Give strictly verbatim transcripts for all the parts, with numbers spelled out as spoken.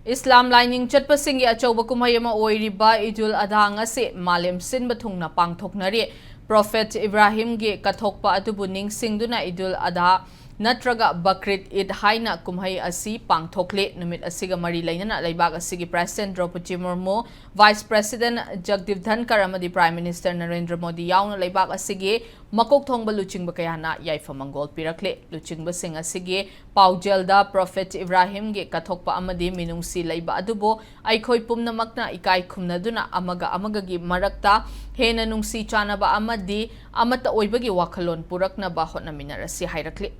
ꯏꯁꯂꯥꯝ ꯂꯥꯏꯅꯤꯡ ꯆꯠꯄꯁꯤꯡꯒꯤ ꯑꯆꯧꯕ ꯀꯨꯝꯍꯩ ꯑꯃ ꯑꯣꯏꯔꯤꯕ ꯏꯗꯨꯜ ꯑꯗꯥ ꯉꯁꯤ ꯃꯥꯂꯦꯝ ꯁꯤꯟꯕ ꯊꯨꯡꯅ ꯄꯥꯡꯊꯣꯛꯅꯔꯤ꯫ ꯄ꯭ꯔꯣꯐꯦꯠ ꯏꯕ꯭ꯔꯥꯍꯤꯝꯒꯤ ꯀꯠꯊꯣꯛꯄ ꯑꯗꯨꯕꯨ ꯅꯤꯡꯁꯤꯡꯗꯨꯅ ꯏꯗꯨꯜ ꯑꯗꯥ ꯅꯠꯇ꯭ꯔꯒ ꯕꯀ꯭ꯔꯤꯗ ꯏꯗ ꯍꯥꯏꯅ ꯀꯨꯝꯍꯩ ꯑꯁꯤ ꯄꯥꯡꯊꯣꯛꯂꯤ꯫ ꯅꯨꯃꯤꯠ ꯑꯁꯤꯒ ꯃꯔꯤ ꯂꯩꯅꯅ ꯂꯩꯕꯥꯛ ꯑꯁꯤꯒꯤ ꯄ꯭ꯔꯦꯁꯤꯗꯦꯟꯠ ꯗ꯭ꯔꯧꯄꯗꯤ ꯃꯨꯔꯃꯨ, ꯚꯥꯏꯁ ꯄ꯭ꯔꯦꯁꯤꯗꯦꯟꯠ ꯖꯒꯗꯤꯞ ꯙꯟꯀꯔ ꯑꯃꯗꯤ ꯄ꯭ꯔꯥꯏꯝ ꯃꯤꯅꯤꯁꯇꯔ ꯅꯔꯦꯟꯗ꯭ꯔ ꯃꯣꯗꯤ ꯌꯥꯎꯅ ꯂꯩꯕꯥꯛ ꯑꯁꯤꯒꯤ ꯃꯀꯣꯛ ꯊꯣꯡꯕ ꯂꯨꯆꯤꯡꯕ ꯀꯌꯥꯅ ꯌꯥꯏꯐ ꯃꯪꯒꯣꯜ ꯄꯤꯔꯛꯂꯤ꯫ ꯂꯨꯆꯤꯡꯕꯁꯤꯡ ꯑꯁꯤꯒꯤ ꯄꯥꯎꯖꯦꯜꯗ ꯄ꯭ꯔꯣꯐꯦꯠ ꯏꯕ꯭ꯔꯥꯍꯤꯝꯒꯤ ꯀꯠꯊꯣꯛꯄ ꯑꯃꯗꯤ ꯃꯤꯅꯨꯡꯁꯤ ꯂꯩꯕ ꯑꯗꯨꯕꯨ ꯑꯩꯈꯣꯏ ꯄꯨꯝꯅꯃꯛꯅ ꯏꯀꯥꯏ ꯈꯨꯝꯅꯗꯨꯅ ꯑꯃꯒ ꯑꯃꯒꯒꯤ ꯃꯔꯛꯇ ꯍꯦꯟꯅ ꯅꯨꯡꯁꯤ ꯆꯥꯟꯅꯕ ꯑꯃꯗꯤ ꯑꯃꯠꯇ ꯑꯣꯏꯕꯒꯤ ꯋꯥꯈꯜꯂꯣꯟ ꯄꯨꯔꯛꯅꯕ ꯍꯣꯠꯅꯃꯤꯟꯅꯔꯁꯤ ꯍꯥꯏꯔꯛꯂꯤ꯫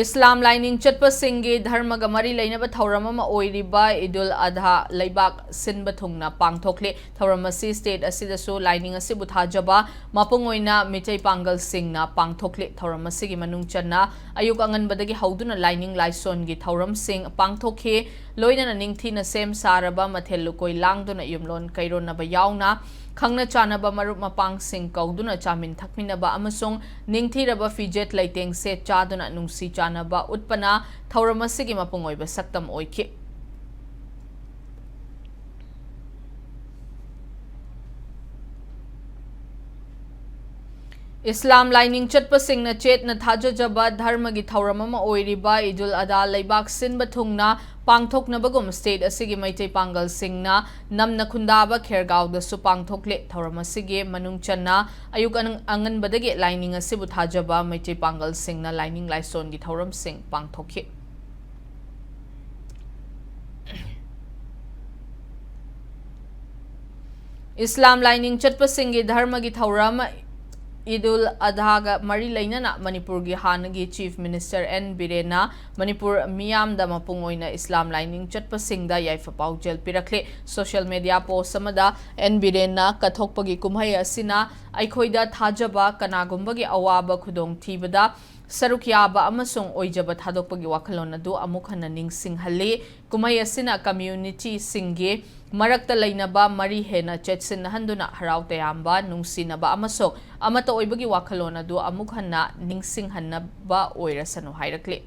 ꯏꯁꯂꯥꯝ ꯂꯥꯏꯅꯤꯡ ꯆꯠꯄꯁꯤꯡꯒꯤ ꯙꯔꯃꯒ ꯃꯔꯤ ꯂꯩꯅꯕ ꯊꯧꯔꯝ ꯑꯃ ꯑꯣꯏꯔꯤꯕ ꯏꯗꯨꯜ ꯑꯗꯥ ꯂꯩꯕꯥꯛ ꯁꯤꯟꯕ ꯊꯨꯡꯅ ꯄꯥꯡꯊꯣꯛꯂꯤ꯫ ꯊꯧꯔꯝ ꯑꯁꯤ ꯁ꯭ꯇꯦꯠ ꯑꯁꯤꯗꯁꯨ ꯂꯥꯏꯅꯤꯡ ꯑꯁꯤꯕꯨ ꯊꯥꯖꯕ ꯃꯄꯨꯡ ꯑꯣꯏꯅ ꯃꯤꯇꯩ ꯄꯥꯡꯒꯜꯁꯤꯡꯅ ꯄꯥꯡꯊꯣꯛꯂꯤ꯫ ꯊꯧꯔꯝ ꯑꯁꯤꯒꯤ ꯃꯅꯨꯡ ꯆꯟꯅ ꯑꯌꯨꯛ ꯑꯉꯟꯕꯗꯒꯤ ꯍꯧꯗꯨꯅ ꯂꯥꯏꯅꯤꯡ ꯂꯥꯏꯁꯣꯟꯒꯤ ꯊꯧꯔꯝꯁꯤꯡ ꯄꯥꯡꯊꯣꯛꯈꯤ꯫ ꯂꯣꯏꯅꯅ ꯅꯤꯡꯊꯤꯅ ꯁꯦꯝ ꯁꯥꯔꯕ ꯃꯊꯦꯜ ꯂꯨꯀꯣꯏ ꯂꯥꯡꯗꯨꯅ ꯌꯨꯝꯂꯣꯟ ꯀꯩꯔꯣꯟꯅꯕ ꯌꯥꯎꯅ ꯈꯪꯅ ꯆꯥꯟꯅꯕ ꯃꯔꯨꯞ ꯃꯄꯥꯡꯁꯤꯡ ꯀꯧꯗꯨꯅ ꯆꯥꯃꯤꯟ ꯊꯛꯃꯤꯟꯅꯕ ꯑꯃꯁꯨꯡ ꯅꯤꯡꯊꯤꯔꯕ ꯐꯤꯖꯦꯠ ꯂꯩꯇꯦꯡ ꯁꯦꯠ ꯆꯥꯗꯨꯅ ꯅꯨꯡꯁꯤ ꯆꯥꯟꯅꯕ ꯎꯠꯄꯅ ꯊꯧꯔꯝ ꯑꯁꯤꯒꯤ ꯃꯄꯨꯡ ꯑꯣꯏꯕ ꯁꯛꯇꯝ ꯑꯣꯏꯈꯤ꯫ ꯏꯁꯂꯥꯝ ꯂꯥꯏꯅꯤꯡ ꯆꯠꯄꯁꯤꯡꯅ ꯆꯦꯠꯅ ꯊꯥꯖꯖꯕ ꯙꯔꯃꯒꯤ ꯊꯧꯔꯝ ꯑꯃ ꯑꯣꯏꯔꯤꯕ ꯏꯗꯨꯜ ꯑꯗꯥ ꯂꯩꯕꯥꯛ ꯁꯤꯟꯕ ꯊꯨꯡꯅ ꯄꯥꯡꯊꯣꯛꯅꯕꯒꯨꯝ ꯁ꯭ꯇꯦꯠ ꯑꯁꯤꯒꯤ ꯃꯩꯇꯩ ꯄꯥꯡꯒꯜꯁꯤꯡꯅ ꯅꯝꯅ ꯈꯨꯟꯗꯥꯕ ꯈꯦꯔꯒꯥꯎꯗꯁꯨ ꯄꯥꯡꯊꯣꯛꯂꯦ꯫ ꯊꯧꯔꯝ ꯑꯁꯤꯒꯤ ꯃꯅꯨꯡ ꯆꯟꯅ ꯑꯌꯨꯛ ꯑꯅꯪ-, ꯑꯉꯟꯕꯗꯒꯤ ꯂꯥꯏꯅꯤꯡ ꯑꯁꯤꯕꯨ ꯊꯥꯖꯕ ꯃꯩꯇꯩ ꯄꯥꯡꯒꯜꯁꯤꯡꯅ ꯂꯥꯏꯅꯤꯡ ꯂꯥꯏꯁꯣꯟꯒꯤ ꯊꯧꯔꯝꯁꯤꯡ ꯄꯥꯡꯊꯣꯛꯈꯤ꯫ ꯏꯁꯂꯥꯝ ꯂꯥꯏꯅꯤꯡ ꯆꯠꯄꯁꯤꯡꯒꯤ ꯙꯔꯃꯒꯤ ꯊꯧꯔꯝ ꯏꯗꯨꯜ ꯑꯗꯥꯒ ꯃꯔꯤ ꯂꯩꯅꯅ ꯃꯅꯤꯄꯨꯔꯒꯤ ꯍꯥꯟꯅꯒꯤ ꯆꯤꯐ ꯃꯤꯅꯤꯁꯇꯔ ꯑꯦꯟ ꯕꯤꯔꯦꯟꯅ ꯃꯅꯤꯄꯨꯔ ꯃꯤꯌꯥꯝꯗ ꯃꯄꯨꯡ ꯑꯣꯏꯅ ꯏꯁꯂꯥꯝ ꯂꯥꯏꯅꯤꯡ ꯆꯠꯄꯁꯤꯡꯗ ꯌꯥꯏꯐ ꯄꯥꯎꯖꯦꯜ ꯄꯤꯔꯛꯂꯦ꯫ ꯁꯣꯁꯤꯌꯦꯜ ꯃꯤꯗꯤꯌꯥ ꯄꯣꯁ ꯑꯃꯗ ꯑꯦꯟ ꯕꯤꯔꯦꯟꯅ ꯀꯠꯊꯣꯛꯄꯒꯤ ꯀꯨꯝꯍꯩ ꯑꯁꯤꯅ ꯑꯩꯈꯣꯏꯗ ꯊꯥꯖꯕ, ꯀꯅꯥꯒꯨꯝꯕꯒꯤ ꯑꯋꯥꯕ ꯈꯨꯗꯣꯡꯊꯤꯕꯗ ꯁꯔꯨꯛ ꯌꯥꯕ ꯑꯃꯁꯨꯡ ꯑꯣꯏꯖꯕ ꯊꯥꯗꯣꯛꯄꯒꯤ ꯋꯥꯈꯜꯂꯣꯟ ꯑꯗꯨ ꯑꯃꯨꯛ ꯍꯟꯅ ꯅꯤꯡꯁꯤꯡꯍꯜꯂꯤ꯫ ꯀꯨꯝꯍꯩ ꯑꯁꯤꯅ ꯀꯝꯃ꯭ꯌꯨꯅꯤꯇꯤꯁꯤꯡꯒꯤ ꯃꯔꯛꯇ ꯂꯩꯅꯕ ꯃꯔꯤ ꯍꯦꯟꯅ ꯆꯦꯠꯁꯤꯟꯅꯍꯟꯗꯨꯅ ꯍꯔꯥꯎ ꯇꯌꯥꯝꯕ, ꯅꯨꯡꯁꯤꯅꯕ ꯑꯃꯁꯨꯡ ꯑꯃꯠꯇ ꯑꯣꯏꯕꯒꯤ ꯋꯥꯈꯜꯂꯣꯟ ꯑꯗꯨ ꯑꯃꯨꯛ ꯍꯟꯅ ꯅꯤꯡꯁꯤꯡꯍꯟꯅꯕ ꯑꯣꯏꯔꯁꯅꯨ ꯍꯥꯏꯔꯛꯂꯤ꯫